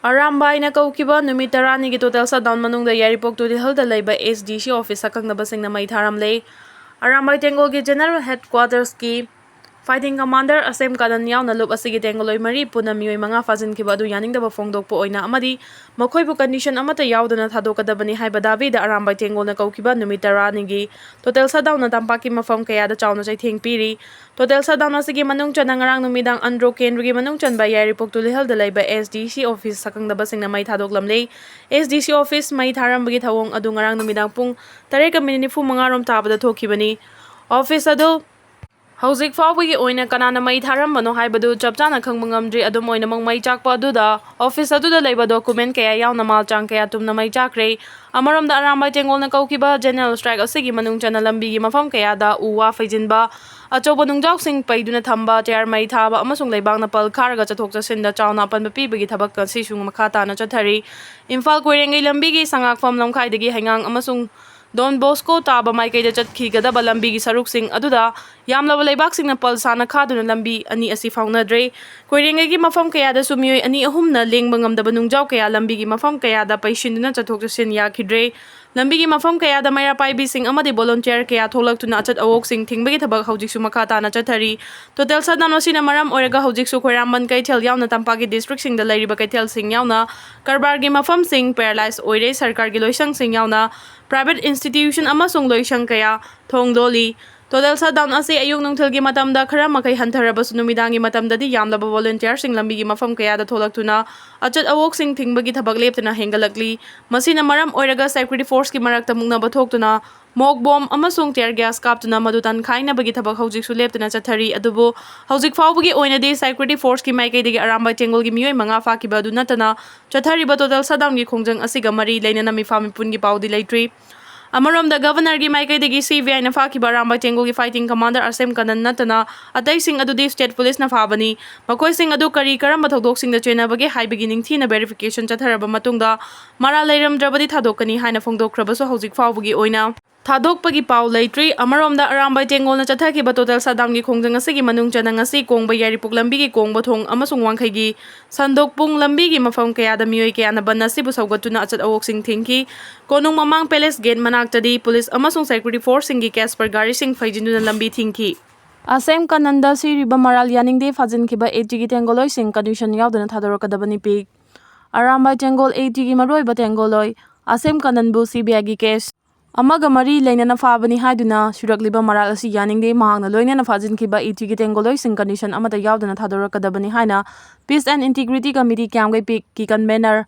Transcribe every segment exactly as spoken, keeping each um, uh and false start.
ꯑꯔꯥꯝꯕꯥꯏꯅ ꯀꯧꯈꯤꯕ ꯅꯨꯃꯤꯠ ꯇꯔꯥꯅꯤꯒꯤ total shutdown ꯃꯅꯨꯡꯗ ꯌꯥꯏꯔꯤꯄꯣꯛ ꯇꯨꯂꯤꯍꯜꯗ ꯂꯩꯕ S D C office ꯑꯈꯪꯗꯕꯁꯤꯡꯅ ꯃꯩ ꯊꯥꯔꯝꯂꯦ꯫ ꯑꯔꯥꯝꯕꯥꯏ ꯇꯦꯡꯒꯣꯜꯒꯤ general headquarters ꯀꯤ fighting commander ꯑꯁꯦꯝ ꯀꯥꯅꯟ ꯌꯥꯎꯅ ꯂꯨꯞ ꯑꯁꯤꯒꯤ ꯇꯦꯡꯒꯣꯜꯂꯣꯏ ꯃꯔꯤ ꯄꯨꯟꯅ ꯃꯤꯑꯣꯏ ꯃꯉꯥ ꯐꯥꯖꯤꯟꯈꯤꯕ ꯑꯗꯨ ꯌꯥꯅꯤꯡꯗꯕ ꯐꯣꯡꯗꯣꯛꯄ ꯑꯣꯏꯅ ꯑꯃꯗꯤ ꯃꯈꯣꯏꯕꯨ condition ꯑꯃꯠꯇ ꯌꯥꯎꯗꯅ ꯊꯥꯗꯣꯛꯀꯗꯕꯅꯤ ꯍꯥꯏꯕ ꯗꯥꯕꯤꯗ ꯑꯔꯥꯝꯕꯥꯏ ꯇꯦꯡꯒꯣꯜꯅ ꯀꯧꯈꯤꯕ ꯅꯨꯃꯤꯠ ꯇꯔꯥꯅꯤꯒꯤ total shutdown ꯅ ꯇꯝꯄꯥꯛꯀꯤ ꯃꯐꯝ ꯀꯌꯥꯗ ꯆꯥꯎꯅ ꯆꯩꯊꯦꯡ ꯄꯤꯔꯤ꯫ Total shutdown ꯑꯁꯤꯒꯤ ꯃꯅꯨꯡ ꯆꯟꯅ ꯉꯔꯥꯡ ꯅꯨꯃꯤꯗꯥꯡ ꯑꯟꯗ꯭ꯔꯣ ꯀꯦꯟꯗ꯭ꯔꯒꯤ ꯃꯅꯨꯡ ꯆꯟꯕ ꯌꯥꯏꯔꯤꯄꯣꯛ ꯇꯨꯂꯤꯍꯜꯗ ꯂꯩꯕ S D C office ꯁꯛꯈꯪꯗꯕꯁꯤꯡꯅ ꯃꯩ ꯊꯥꯗꯣꯛꯂꯝꯂꯦ꯫ S D C office ꯃꯩ ꯊꯥꯔꯝꯕꯒꯤ ꯊꯧꯑꯣꯡ ꯑꯗꯨ ꯉꯔꯥꯡ ꯅꯨꯃꯤꯗꯥꯡ ꯄꯨꯡ ꯇꯔꯦꯠꯀ minute ꯅꯤꯐꯨ ꯃꯉꯥ ꯔꯣꯝ ꯇꯥꯕꯗ ꯊꯣꯛꯈꯤꯕꯅꯤ꯫ Office ꯑꯗꯨ ꯍꯧꯖꯤꯛ ꯐꯥꯎꯕꯒꯤ ꯑꯣꯏꯅ ꯀꯅꯥꯅ ꯃꯩ ꯊꯥꯔꯝꯕꯅꯣ ꯍꯥꯏꯕꯗꯨ ꯆꯞ ꯆꯥꯅ ꯈꯪꯕ ꯉꯝꯗ꯭ꯔꯤ꯫ ꯑꯗꯨꯝ ꯑꯣꯏꯅꯃꯛ, ꯃꯩ ꯆꯥꯛꯄ ꯑꯗꯨꯗ office ꯑꯗꯨꯗ ꯂꯩꯕ document ꯀꯌꯥ ꯌꯥꯎꯅ ꯃꯥꯜ ꯆꯥꯡ ꯀꯌꯥ ꯇꯨꯝꯅ ꯃꯩ ꯆꯥꯛꯈ꯭ꯔꯦ꯫ ꯑꯃꯔꯣꯝꯗ, ꯑꯔꯥꯝꯕꯥꯏ ꯇꯦꯡꯒꯣꯜꯅ ꯀꯧꯈꯤꯕ general strike ꯑꯁꯤꯒꯤ ꯃꯅꯨꯡ ꯆꯟꯅ ꯂꯝꯕꯤꯒꯤ ꯃꯐꯝ ꯀꯌꯥꯗ ꯎ ꯋꯥ ꯐꯩꯖꯤꯟꯕ, ꯑꯆꯧꯕ ꯅꯨꯡꯖꯥꯎꯁꯤꯡ ꯄꯩꯗꯨꯅ ꯊꯝꯕ, tyre ꯃꯩ ꯊꯥꯕ ꯑꯃꯁꯨꯡ ꯂꯩꯕꯥꯛꯅ ꯄꯜ ꯈꯥꯔꯒ ꯆꯠꯊꯣꯛ ꯆꯠꯁꯤꯟꯗ ꯆꯥꯎꯅ ꯑꯄꯟꯕ ꯄꯤꯕꯒꯤ ꯊꯕꯛ ꯉꯁꯤꯁꯨ ꯃꯈꯥ ꯇꯥꯅ ꯆꯠꯊꯔꯤ꯫ ꯏꯝꯐꯥꯜ ꯀꯣꯏꯔꯦꯡꯒꯩ ꯂꯝꯕꯤꯒꯤ ꯁꯉꯥꯛꯐꯝ ꯂꯝꯈꯥꯏꯗꯒꯤ ꯍꯩꯉꯥꯡ ꯑꯃꯁꯨꯡ ꯗꯣꯟ ꯕꯣꯁꯀꯣ ꯇꯥꯕ ꯃꯥꯏꯀꯩꯗ ꯆꯠꯈꯤꯒꯗꯕ ꯂꯝꯕꯤꯒꯤ ꯁꯔꯨꯛꯁꯤꯡ ꯑꯗꯨꯗ ꯌꯥꯝꯂꯕ ꯂꯩꯕꯥꯛꯁꯤꯡꯅ ꯄꯜ ꯁꯥꯅ ꯈꯥꯗꯨꯅ ꯂꯝꯕꯤ ꯑꯅꯤ ꯑꯁꯤ ꯐꯥꯎꯅꯗ꯭ꯔꯦ꯫ ꯀꯣꯏꯔꯦꯡꯒꯩꯒꯤ ꯃꯐꯝ ꯀꯌꯥꯗꯁꯨ ꯃꯤꯑꯣꯏ ꯑꯅꯤ ꯑꯍꯨꯝꯅ ꯂꯦꯡꯕ ꯉꯝꯗꯕ ꯅꯨꯡꯖꯥꯎ ꯀꯌꯥ ꯂꯝꯕꯤꯒꯤ ꯃꯐꯝ ꯀꯌꯥꯗ ꯄꯩꯁꯤꯟꯗꯨꯅ ꯆꯠꯊꯣꯛ ꯆꯠꯁꯤꯟ ꯌꯥꯈꯤꯗ꯭ꯔꯦ꯫ ꯂꯝꯕꯤꯒꯤ ꯃꯐꯝ ꯀꯌꯥꯗ ꯃꯩꯔꯥ ꯄꯥꯏꯕꯤꯁꯤꯡ ꯑꯃꯗꯤ volunteer ꯀꯌꯥ ꯊꯣꯛꯂꯛꯇꯨꯅ ꯑꯆꯠ ꯑꯋꯣꯛꯁꯤꯡ ꯊꯤꯡꯕꯒꯤ ꯊꯕꯛ ꯍꯧꯖꯤꯛꯁꯨ ꯃꯈꯥ ꯇꯥꯅ ꯆꯠꯊꯔꯤ꯫ Total shutdown ꯑꯁꯤꯅ ꯃꯔꯝ ꯑꯣꯏꯔꯒ ꯍꯧꯖꯤꯛꯁꯨ ꯈꯣꯏꯔꯥꯝꯕꯟ ꯀꯩꯊꯦꯜ ꯌꯥꯎꯅ ꯇꯝꯄꯥꯛꯀꯤ district ꯁꯤꯡꯗ ꯂꯩꯔꯤꯕ ꯀꯩꯊꯦꯜꯁꯤꯡ ꯌꯥꯎꯅ ꯀꯔꯕꯥꯔꯒꯤ ꯃꯐꯝꯁꯤꯡ paralyze ꯑꯣꯏꯔꯦ꯫ ꯁꯔꯀꯥꯔꯒꯤ ꯂꯣꯏꯁꯪꯁꯤꯡ ꯌꯥꯎꯅ private institution ꯑꯃꯁꯨꯡ ꯂꯣꯏꯁꯪ ꯀꯌꯥ ꯊꯣꯡ ꯂꯣꯜꯂꯤ꯫ Total shutdown ꯑꯁꯤ ꯑꯌꯨꯛ ꯅꯨꯡꯊꯤꯜꯒꯤ ꯃꯇꯝꯗ ꯈꯔ ꯃꯈꯩ ꯍꯟꯊꯔꯕꯁꯨ, ꯅꯨꯃꯤꯗꯥꯡꯒꯤ ꯃꯇꯝꯗꯗꯤ ꯌꯥꯝꯂꯕ volunteer ꯁꯤꯡ ꯂꯝꯕꯤꯒꯤ ꯃꯐꯝ ꯀꯌꯥꯗ ꯊꯣꯛꯂꯛꯇꯨꯅ ꯑꯆꯠ ꯑꯋꯣꯛꯁꯤꯡ ꯊꯤꯡꯕꯒꯤ ꯊꯕꯛ ꯂꯦꯞꯇꯅ ꯍꯦꯟꯒꯠꯂꯛꯂꯤ꯫ ꯃꯁꯤꯅ ꯃꯔꯝ ꯑꯣꯏꯔꯒ security force ꯀꯤ ꯃꯔꯛꯇ ꯃꯨꯛꯅꯕ ꯊꯣꯛꯇꯨꯅ mock bomb ꯑꯃꯁꯨꯡ tear gas ꯀꯥꯞꯇꯨꯅ ꯃꯗꯨ ꯇꯟꯈꯥꯏꯅꯕꯒꯤ ꯊꯕꯛ ꯍꯧꯖꯤꯛꯁꯨ ꯂꯦꯞꯇꯅ ꯆꯠꯊꯔꯤ꯫ ꯑꯗꯨꯕꯨ ꯍꯧꯖꯤꯛ ꯐꯥꯎꯕꯒꯤ ꯑꯣꯏꯅꯗꯤ security force ꯀꯤ ꯃꯥꯏꯀꯩꯗꯒꯤ ꯑꯔꯥꯝꯕꯥꯏ ꯇꯦꯡꯒꯣꯜꯒꯤ ꯃꯤꯑꯣꯏ ꯃꯉꯥ ꯐꯥꯈꯤꯕ ꯑꯗꯨ ꯅꯠꯇꯅ, ꯆꯠꯊꯔꯤꯕ total shutdown ꯒꯤ ꯈꯣꯡꯖꯪ ꯑꯁꯤꯒ ꯃꯔꯤ ꯂꯩꯅꯅ ꯃꯤꯐꯥ ꯃꯤꯄꯨꯟꯒꯤ ꯄꯥꯎꯗꯤ ꯂꯩꯇ꯭ꯔꯤ꯫ ꯑꯃꯔꯣꯝꯗ, Governor ꯒꯤ ꯃꯥꯏꯀꯩꯗꯒꯤ C V I ꯅ ꯐꯥꯈꯤꯕ ꯑꯔꯥꯝꯕꯥꯏ ꯇꯦꯡꯒꯣꯜꯒꯤ fighting commander ꯑꯁꯦꯝ ꯀꯅꯟ ꯅꯠꯇꯅ ꯑꯇꯩꯁꯤꯡ ꯑꯗꯨꯗꯤ state police ꯅ ꯐꯥꯕꯅꯤ꯫ ꯃꯈꯣꯏꯁꯤꯡ ꯑꯗꯨ ꯀꯔꯤ ꯀꯔꯝꯕ ꯊꯧꯗꯣꯛꯁꯤꯡꯗ ꯆꯦꯟꯅꯕꯒꯦ ꯍꯥꯏꯕꯒꯤ ꯅꯤꯡꯊꯤꯅ verification ꯆꯠꯊꯔꯕ ꯃꯇꯨꯡꯗ ꯃꯔꯥꯜ ꯂꯩꯔꯝꯗ꯭ꯔꯕꯗꯤ ꯊꯥꯗꯣꯛꯀꯅꯤ ꯍꯥꯏꯅ ꯐꯣꯡꯗꯣꯛꯈ꯭ꯔꯕꯁꯨ, ꯍꯧꯖꯤꯛ ꯐꯥꯎꯕꯒꯤ ꯑꯣꯏꯅ ꯊꯥꯗꯣꯛꯄꯒꯤ ꯄꯥꯎ ꯂꯩꯇ꯭ꯔꯤ꯫ ꯑꯃꯔꯣꯝꯗ, ꯑꯔꯥꯝꯕꯥꯏ ꯇꯦꯡꯒꯣꯜꯅ ꯆꯠꯊꯈꯤꯕ ꯇꯣꯇꯦꯜ ꯁꯠꯗꯥꯎꯟꯒꯤ ꯈꯣꯡꯖꯪ ꯑꯁꯤꯒꯤ ꯃꯅꯨꯡ ꯆꯟꯅ ꯉꯁꯤ ꯀꯣꯡꯕ ꯌꯥꯏꯔꯤꯄꯣꯛ ꯂꯝꯕꯤꯒꯤ ꯀꯣꯡꯕ ꯊꯣꯡ ꯑꯃꯁꯨꯡ ꯋꯥꯡꯈꯩꯒꯤ ꯁꯟꯗꯣꯛꯄꯨꯡ ꯂꯝꯕꯤꯒꯤ ꯃꯐꯝ ꯀꯌꯥꯗ ꯃꯤꯑꯣꯏ ꯀꯌꯥꯅ ꯕꯟ ꯑꯁꯤꯕꯨ ꯁꯧꯒꯠꯇꯨꯅ ꯑꯆꯠ ꯑꯋꯣꯛꯁꯤꯡ ꯊꯤꯡꯈꯤ꯫ ꯀꯣꯅꯨꯡ ꯃꯃꯥꯡ ꯄꯦꯂꯦꯁ ꯒꯦꯠ ꯃꯅꯥꯛꯇꯗꯤ ꯄꯨꯂꯤꯁ ꯑꯃꯁꯨꯡ ꯁꯦꯀ꯭ꯌꯨꯔꯤꯇꯤ ꯐꯣꯔꯁꯁꯤꯡꯒꯤ ꯀꯦꯁꯄꯔ ꯒꯥꯔꯤꯁꯤꯡ ꯐꯩꯖꯤꯟꯗꯨꯅ ꯂꯝꯕꯤ ꯊꯤꯡꯈꯤ꯫ ꯑꯁꯦꯝ ꯀꯥꯅꯟꯗ ꯁꯤꯔꯤꯕ ꯃꯔꯥꯜ ꯌꯥꯅꯤꯡꯗꯦ ꯐꯥꯖꯤꯟꯈꯤꯕ ATꯒꯤ ꯇꯦꯡꯒꯣꯜꯂꯣꯏꯁꯤꯡ ꯀꯟꯗꯤꯁꯟ ꯌꯥꯎꯗꯅ ꯊꯥꯗꯣꯔꯛꯀꯗꯕꯅꯤ ꯄꯤꯛ꯫ ꯑꯔꯥꯝꯕꯥꯏ ꯇꯦꯡꯒꯣꯜ ATꯒꯤ ꯃꯔꯨꯑꯣꯏꯕ ꯇꯦꯡꯒꯣꯜꯂꯣꯏ ꯑꯁꯦꯝ ꯀꯥꯅꯟꯕꯨ CBIꯒꯤ ꯀꯦꯁ ꯑꯃꯒ ꯃꯔꯤ ꯂꯩꯅꯅ ꯐꯥꯕꯅꯤ ꯍꯥꯏꯗꯨꯅ ꯁꯨꯔꯛꯂꯤꯕ ꯃꯔꯥꯜ ꯑꯁꯤ ꯌꯥꯅꯤꯡꯗꯦ꯫ ꯃꯍꯥꯛꯅ ꯂꯣꯏꯅꯅ ꯐꯥꯖꯤꯟꯈꯤꯕ ATꯒꯤ ꯇꯦꯡꯒꯣꯜꯂꯣꯏꯁꯤꯡ ꯀꯟꯗꯤꯁꯟ ꯑꯃꯠꯇ ꯌꯥꯎꯗꯅ ꯊꯥꯗꯣꯔꯛꯀꯗꯕꯅꯤ ꯍꯥꯏꯅ Peace and Integrity Committee Kyamgei ꯄꯤꯛꯀꯤ ꯀꯟꯚꯦꯅꯔ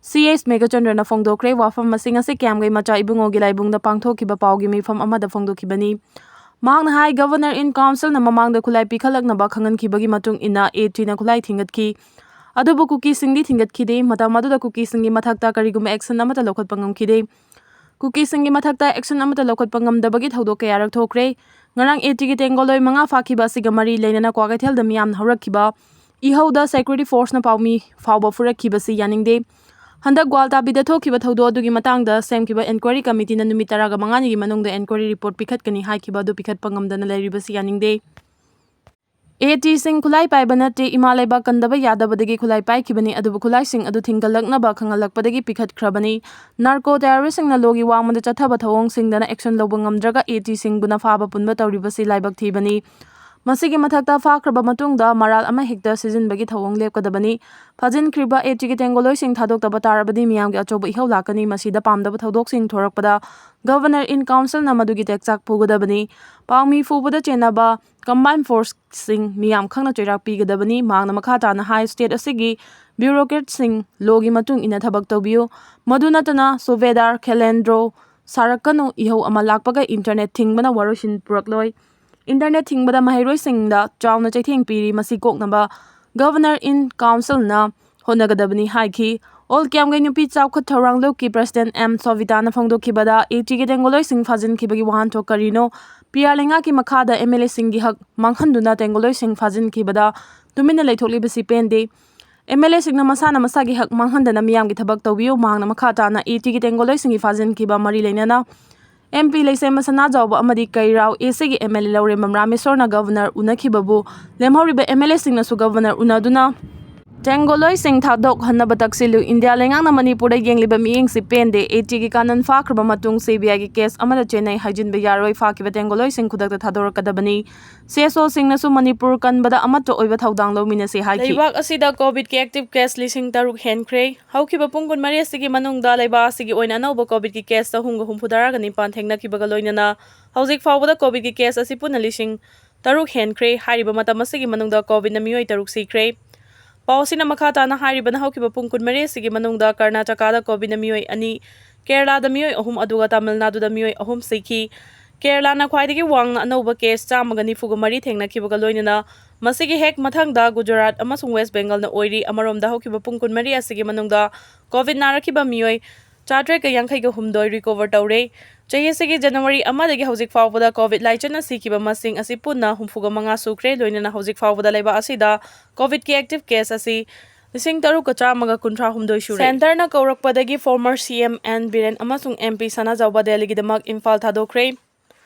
ꯁꯤ ꯑꯦꯁ ꯃꯦꯘꯆꯟꯗ꯭ꯔꯅ ꯐꯣꯡꯗꯣꯛꯈ꯭ꯔꯦ꯫ ꯋꯥꯐꯝ ꯑꯁꯤ ꯉꯁꯤ ꯀ꯭ꯌꯥꯝꯒꯩ ꯃꯆꯥ ꯏꯕꯨꯡꯉꯣꯒꯤ ꯂꯥꯏꯕꯨꯡꯗ ꯄꯥꯡꯊꯣꯛꯈꯤꯕ ꯄꯥꯎꯒꯤ ꯃꯤꯐꯝ ꯑꯃꯗ ꯐꯣꯡꯗꯣꯛꯈꯤꯕꯅꯤ꯫ ꯃꯍꯥꯛꯅ ꯍꯥꯏ, Governor in Councilꯅ ꯃꯃꯥꯡꯗ ꯈꯨꯠꯂꯥꯏ ꯄꯤꯈꯠꯂꯛꯅꯕ ꯈꯪꯍꯟꯈꯤꯕꯒꯤ ꯃꯇꯨꯡ ꯏꯟꯅ ATꯅ ꯈꯨꯠꯂꯥꯏ ꯊꯤꯡꯒꯠꯈꯤ꯫ ꯑꯗꯨꯕꯨ ꯀꯨꯀꯤꯁꯤꯡꯗꯤ ꯊꯤꯡꯒꯠꯈꯤꯗꯦ꯫ ꯃꯇꯝ ꯑꯗꯨꯗ ꯀꯨꯀꯤꯁꯤꯡꯒꯤ ꯃꯊꯛꯇ ꯀꯔꯤꯒꯨꯝꯕ action ꯑꯃꯠꯇ ꯂꯧꯈꯠꯄ ꯉꯝꯈꯤꯗꯦ꯫ ꯀꯨꯀꯤꯁꯤꯡꯒꯤ ꯃꯊꯛꯇ action ꯑꯃꯠꯇ ꯂꯧꯈꯠꯄ ꯉꯝꯗꯕꯒꯤ ꯊꯧꯗꯣꯛ ꯀꯌꯥꯔꯛ ꯊꯣꯛꯈ꯭ꯔꯦ꯫ ꯉꯔꯥꯡ ATꯒꯤ ꯇꯦꯡꯒꯣꯜꯂꯣꯏ ꯃꯉꯥ ꯐꯥꯈꯤꯕ ꯑꯁꯤꯒ ꯃꯔꯤ ꯂꯩꯅꯅ ꯀ꯭ꯋꯥꯀꯩꯊꯦꯜꯗ ꯃꯤꯌꯥꯝꯅ ꯍꯧꯔꯛꯈꯤꯕ ꯏꯍꯧꯗ security forceꯅ ꯄꯥꯎꯃꯤ ꯐꯥꯎꯕ ꯐꯨꯔꯛꯈꯤꯕꯁꯤ ꯌꯥꯅꯤꯡꯗꯦ꯫ ꯍꯟꯗꯛ ꯒ꯭ꯋꯥꯜꯇꯥꯕꯤꯗ ꯊꯣꯛꯈꯤꯕ ꯊꯧꯗꯣꯛ ꯑꯗꯨꯒꯤ ꯃꯇꯥꯡꯗ ꯁꯦꯝꯈꯤꯕ inquiry committeeꯅ ꯅꯨꯃꯤꯠ ꯇꯔꯥꯒ ꯃꯉꯥꯅꯤꯒꯤ ꯃꯅꯨꯡꯗ inquiry report ꯄꯤꯈꯠꯀꯅꯤ ꯍꯥꯏꯈꯤꯕ ꯑꯗꯨ ꯄꯤꯈꯠꯄ ꯉꯝꯗꯅ ꯂꯩꯔꯤꯕꯁꯤ ꯌꯥꯅꯤꯡꯗꯦ꯫ ATꯁꯤꯡ ꯈꯨꯠꯂꯥꯏ ꯄꯥꯏꯕ ꯅꯠꯇꯦ, ꯏꯃꯥ ꯂꯩꯕꯥꯛ ꯀꯟꯗꯕ ꯌꯥꯗꯕꯗꯒꯤ ꯈꯨꯠꯂꯥꯏ ꯄꯥꯏꯈꯤꯕꯅꯤ, ꯑꯗꯨꯕꯨ ꯈꯨꯠꯂꯥꯏꯁꯤꯡ ꯑꯗꯨ ꯊꯤꯡꯒꯠꯂꯛꯅꯕ ꯈꯪꯍꯜꯂꯛꯄꯗꯒꯤ ꯄꯤꯈꯠꯈ꯭ꯔꯕꯅꯤ꯫ Narco terroristꯁꯤꯡꯅ lawꯒꯤ ꯋꯥꯡꯃꯗ ꯆꯠꯊꯕ ꯊꯧꯑꯣꯡꯁꯤꯡꯗꯅ action ꯂꯧꯕ ꯉꯝꯗ꯭ꯔꯒ ATꯁꯤꯡꯕꯨꯅ ꯐꯥꯕ ꯄꯨꯟꯕ ꯇꯧꯔꯤꯕꯁꯤ ꯂꯥꯏꯕꯛ ꯊꯤꯕꯅꯤ꯫ ꯃꯁꯤꯒꯤ ꯃꯊꯛꯇ ꯐꯥꯈ꯭ꯔꯕ ꯃꯇꯨꯡꯗ ꯃꯔꯥꯜ ꯑꯃꯍꯦꯛꯇ ꯁꯤꯖꯤꯟꯕꯒꯤ ꯊꯧꯑꯣꯡ ꯂꯦꯞꯀꯗꯕꯅꯤ꯫ ꯐꯥꯖꯤꯟꯈ꯭ꯔꯤꯕ ATꯒꯤ ꯇꯦꯡꯒꯣꯜꯂꯣꯏꯁꯤꯡ ꯊꯥꯗꯣꯛꯇꯕ ꯇꯥꯔꯕꯗꯤ ꯃꯤꯌꯥꯝꯒꯤ ꯑꯆꯧꯕ ꯏꯍꯧ ꯂꯥꯛꯀꯅꯤ꯫ ꯃꯁꯤꯗ ꯄꯥꯝꯗꯕ ꯊꯧꯗꯣꯛꯁꯤꯡ ꯊꯣꯔꯛꯄꯗ Governor in Councilꯅ ꯃꯗꯨꯒꯤ ꯇꯦꯛꯆꯥꯛ ꯄꯨꯒꯗꯕꯅꯤ꯫ ꯄꯥꯎꯃꯤ ꯐꯨꯕꯗ ꯆꯦꯟꯅꯕ combined forceꯁꯤꯡ ꯃꯤꯌꯥꯝ ꯈꯪꯅ ꯆꯩꯔꯥꯛ ꯄꯤꯒꯗꯕꯅꯤ꯫ ꯃꯍꯥꯛꯅ ꯃꯈꯥ ꯇꯥꯅ ꯍꯥꯏ, state ꯑꯁꯤꯒꯤ bureaucratꯁꯤꯡ lawꯒꯤ ꯃꯇꯨꯡ ꯏꯟꯅ ꯊꯕꯛ ꯇꯧꯕꯤꯌꯨ꯫ ꯃꯗꯨ ꯅꯠꯇꯅ ꯁꯨꯕꯦꯗꯥꯔ ꯈꯦꯂꯦꯟꯗ꯭ꯔꯣ ꯁꯥꯔꯛꯀꯅꯨ, ꯏꯍꯧ ꯑꯃ ꯂꯥꯛꯄꯒ internet ꯊꯤꯡꯕꯅ ꯋꯥꯔꯣꯏꯁꯤꯟ ꯄꯨꯔꯛꯂꯣꯏ꯫ Internet ꯊꯤꯡꯕꯗ ꯃꯍꯩꯔꯣꯏꯁꯤꯡꯗ ꯆꯥꯎꯅ ꯆꯩꯊꯦꯡ ꯄꯤꯔꯤ꯫ ꯃꯁꯤ ꯀꯣꯛꯅꯕ Governor in Councilꯅ ꯍꯣꯠꯅꯒꯗꯕꯅꯤ ꯍꯥꯏꯈꯤ꯫ All ꯀ꯭ꯌꯥꯝꯒꯩ ꯅꯨꯄꯤ ꯆꯥꯎꯈꯠ ꯊꯧꯔꯥꯡ ꯂꯨꯞꯀꯤ President ꯑꯦꯝ ꯁꯣꯚꯤꯇꯥꯅ ꯐꯣꯡꯗꯣꯛꯈꯤꯕꯗ, ATꯒꯤ ꯇꯦꯡꯒꯣꯜꯂꯣꯏꯁꯤꯡ ꯐꯥꯖꯤꯟꯈꯤꯕꯒꯤ ꯋꯥꯍꯟꯊꯣꯛ ꯀꯔꯤꯅꯣ? PR ꯂꯩꯉꯥꯛꯀꯤ ꯃꯈꯥꯗ MLAꯁꯤꯡꯒꯤ ꯍꯛ ꯃꯥꯡꯍꯟꯗꯨꯅ ꯇꯦꯡꯒꯣꯜꯂꯣꯏꯁꯤꯡ ꯐꯥꯖꯤꯟꯈꯤꯕꯗ ꯇꯨꯃꯤꯟꯅ ꯂꯩꯊꯣꯛꯂꯤꯕꯁꯤ ꯄꯦꯟꯗꯦ꯫ MLAꯁꯤꯡꯅ ꯃꯁꯥꯅ ꯃꯁꯥꯒꯤ ꯍꯛ ꯃꯥꯡꯍꯟꯗꯅ ꯃꯤꯌꯥꯝꯒꯤ ꯊꯕꯛ ꯇꯧꯕꯤꯌꯨ꯫ ꯃꯍꯥꯛꯅ ꯃꯈꯥ ꯇꯥꯅ ATꯒꯤ ꯇꯦꯡꯒꯣꯜꯂꯣꯏꯁꯤꯡꯒꯤ ꯐꯥꯖꯤꯟꯈꯤꯕ ꯃꯔꯤ ꯂꯩꯅꯅ ꯑꯦꯝ ꯄꯤ ꯂꯩꯁꯦꯝꯕ ꯁꯅꯥꯖꯥꯎꯕ ꯑꯃꯗꯤ ꯀꯩꯔꯥꯎ ꯑꯦ ꯁꯤꯒꯤ M L A Laurembam ꯔꯥꯃꯦꯁꯣꯔꯅ governor ꯎꯅꯈꯤꯕꯕꯨ ꯂꯦꯝꯍꯧꯔꯤꯕ ꯑꯦꯝ ꯑꯦꯜ ꯑꯦꯁꯤꯡꯅꯁꯨ ꯒꯕꯔꯅꯔ ꯎꯅꯗꯨꯅ ꯇꯦꯡꯒꯣꯂꯣꯏꯁꯤꯡ ꯊꯥꯗꯣꯛꯍꯟꯅꯕ ꯇꯛꯁꯤꯜꯂꯨ꯫ ꯏꯟꯗꯤꯌꯥ ꯂꯩꯉꯥꯛꯅ ꯃꯅꯤꯄꯨꯔꯗ ꯌꯦꯡꯂꯤꯕ ꯃꯤꯠꯌꯦꯡꯁꯤ ꯄꯦꯟꯗꯦ꯫ ꯑꯦ ꯇꯤꯒꯤ ꯀꯥꯅꯟ ꯐꯥꯈ꯭ꯔꯕ ꯃꯇꯨꯡ ꯁꯤ ꯕꯤ ꯑꯥꯏꯒꯤ ꯀꯦꯁ ꯑꯃꯗ ꯆꯦꯟꯅꯩ ꯍꯥꯏꯖꯤꯟꯕ ꯌꯥꯔꯣꯏ꯫ ꯐꯥꯈꯤꯕ ꯇꯦꯡꯒꯣꯂꯣꯏꯁꯤꯡ ꯈꯨꯗꯛꯇ ꯊꯥꯗꯣꯔꯛꯀꯗꯕꯅꯤ꯫ ꯁꯤ ꯑꯦꯁ ꯑꯣꯁꯤꯡꯅꯁꯨ ꯃꯅꯤꯄꯨꯔ ꯀꯟꯕꯗ ꯑꯃꯠꯇ ꯑꯣꯏꯕ ꯊꯧꯗꯥꯡ ꯂꯧꯃꯤꯟꯅꯁꯤ ꯍꯥꯏꯈꯤ꯫ ꯂꯩꯕꯥꯛ ꯑꯁꯤꯗ ꯀꯣꯚꯤꯗꯀꯤ ꯑꯦꯛꯇꯤꯚ ꯀꯦꯁ ꯂꯤꯁꯤꯡ ꯇꯔꯨꯛ ꯍꯦꯟꯈ꯭ꯔꯦ꯫ ꯍꯧꯈꯤꯕ ꯄꯨꯡ ꯀꯨꯟꯃꯔꯤ ꯑꯁꯤꯒꯤ ꯃꯅꯨꯡꯗ ꯂꯩꯕꯥꯛ ꯑꯁꯤꯒꯤ ꯑꯣꯏꯅ ꯑꯅꯧꯕ ꯀꯣꯚꯤꯗꯀꯤ ꯀꯦꯁ ꯆꯍꯨꯝꯒ ꯍꯨꯝꯐꯨꯇꯔꯥꯒ ꯅꯤꯄꯥꯟ ꯊꯦꯡꯅꯈꯤꯕꯒ ꯂꯣꯏꯅꯅ ꯍꯧꯖꯤꯛ ꯐꯥꯎꯕꯗ ꯀꯣꯚꯤꯗꯀꯤ ꯀꯦꯁ ꯑꯁꯤ ꯄꯨꯟꯅ ꯂꯤꯁꯤꯡ ꯇꯔꯨꯛ ꯍꯦꯟꯈ꯭ꯔꯦ꯫ ꯍꯥꯏꯔꯤꯕ ꯃꯇꯝ ꯑꯁꯤꯒꯤ ꯃꯅꯨꯡꯗ ꯀꯣꯚꯤꯗꯅ ꯃꯤꯑꯣꯏ ꯇꯔꯨꯛ ꯁꯤꯈ꯭ꯔꯦ꯫ ꯄꯥꯎ ꯑꯁꯤꯅ ꯃꯈꯥ ꯇꯥꯅ ꯍꯥꯏꯔꯤꯕꯅ ꯍꯧꯈꯤꯕ ꯄꯨꯡ ꯀꯨꯟꯃꯔꯤ ꯑꯁꯤꯒꯤ ꯃꯅꯨꯡꯗ ꯀꯔꯅꯥꯇꯀꯥꯗ ꯀꯣꯚꯤꯗꯅ ꯃꯤꯑꯣꯏ ꯑꯅꯤ, ꯀꯦꯔꯂꯥꯗ ꯃꯤꯑꯣꯏ ꯑꯍꯨꯝ, ꯑꯗꯨꯒ ꯇꯥꯃꯤꯜ ꯅꯥꯗꯨꯗ ꯃꯤꯑꯣꯏ ꯑꯍꯨꯝ ꯁꯤꯈꯤ꯫ ꯀꯦꯔꯂꯥꯅ ꯈ꯭ꯋꯥꯏꯗꯒꯤ ꯋꯥꯡꯅ ꯑꯅꯧꯕ ꯀꯦꯁ ꯆꯥꯝꯃꯒ ꯅꯤꯐꯨꯒ ꯃꯔꯤ ꯊꯦꯡꯅꯈꯤꯕꯒ ꯂꯣꯏꯅꯅ ꯃꯁꯤꯒꯤ ꯍꯦꯛ ꯃꯊꯪꯗ ꯒꯨꯖꯔꯥꯠ ꯑꯃꯁꯨꯡ ꯋꯦꯁ ꯕꯦꯡꯒꯜꯅ ꯑꯣꯏꯔꯤ꯫ ꯑꯃꯔꯣꯝꯗ ꯍꯧꯈꯤꯕ ꯄꯨꯡ ꯀꯨꯟꯃꯔꯤ ꯑꯁꯤꯒꯤ ꯃꯅꯨꯡꯗ ꯀꯣꯚꯤꯗ ꯅꯥꯔꯛꯈꯤꯕ ꯃꯤꯑꯣꯏ ꯆꯥꯇ꯭ꯔꯦꯠꯀ ꯌꯥꯡꯈꯩꯒ ꯍꯨꯝꯗꯣꯏ ꯔꯤꯀꯣꯚꯔ ꯇꯧꯔꯦ꯫ ꯆꯍꯤ ꯑꯁꯤꯒꯤ ꯖꯅꯋꯥꯔꯤ ꯑꯃꯗꯒꯤ ꯍꯧꯖꯤꯛ ꯐꯥꯎꯕꯗ ꯀꯣꯚꯤꯗ ꯂꯥꯏꯆꯠꯅ ꯁꯤꯈꯤꯕ ꯃꯁꯤꯡ ꯑꯁꯤ ꯄꯨꯟꯅ ꯍꯨꯝꯐꯨꯒ ꯃꯉꯥ ꯁꯨꯈ꯭ꯔꯦ꯫ ꯂꯣꯏꯅꯅ ꯍꯧꯖꯤꯛ ꯐꯥꯎꯕꯗ ꯂꯩꯕꯥꯛ ꯑꯁꯤꯗ ꯀꯣꯚꯤꯗꯀꯤ ꯑꯦꯛꯇꯤꯚ ꯀꯦꯁ ꯑꯁꯤ ꯂꯤꯁꯤꯡ ꯇꯔꯨꯛꯀ ꯆꯥꯝꯃꯒ ꯀꯨꯟꯊ꯭ꯔꯥ ꯍꯨꯝꯗꯣꯏ ꯁꯨꯔꯦ꯫ ꯁꯦꯟꯇꯔꯅ ꯀꯧꯔꯛꯄꯗꯒꯤ former C M N Biren ꯑꯃꯁꯨꯡ ꯑꯦꯝ ꯄꯤ ꯁꯅꯥꯖꯥꯎꯕ ꯗꯦꯜꯂꯤꯒꯤꯗꯃꯛ ꯏꯝꯐꯥꯜ ꯊꯥꯗꯣꯛꯈ꯭ꯔꯦ꯫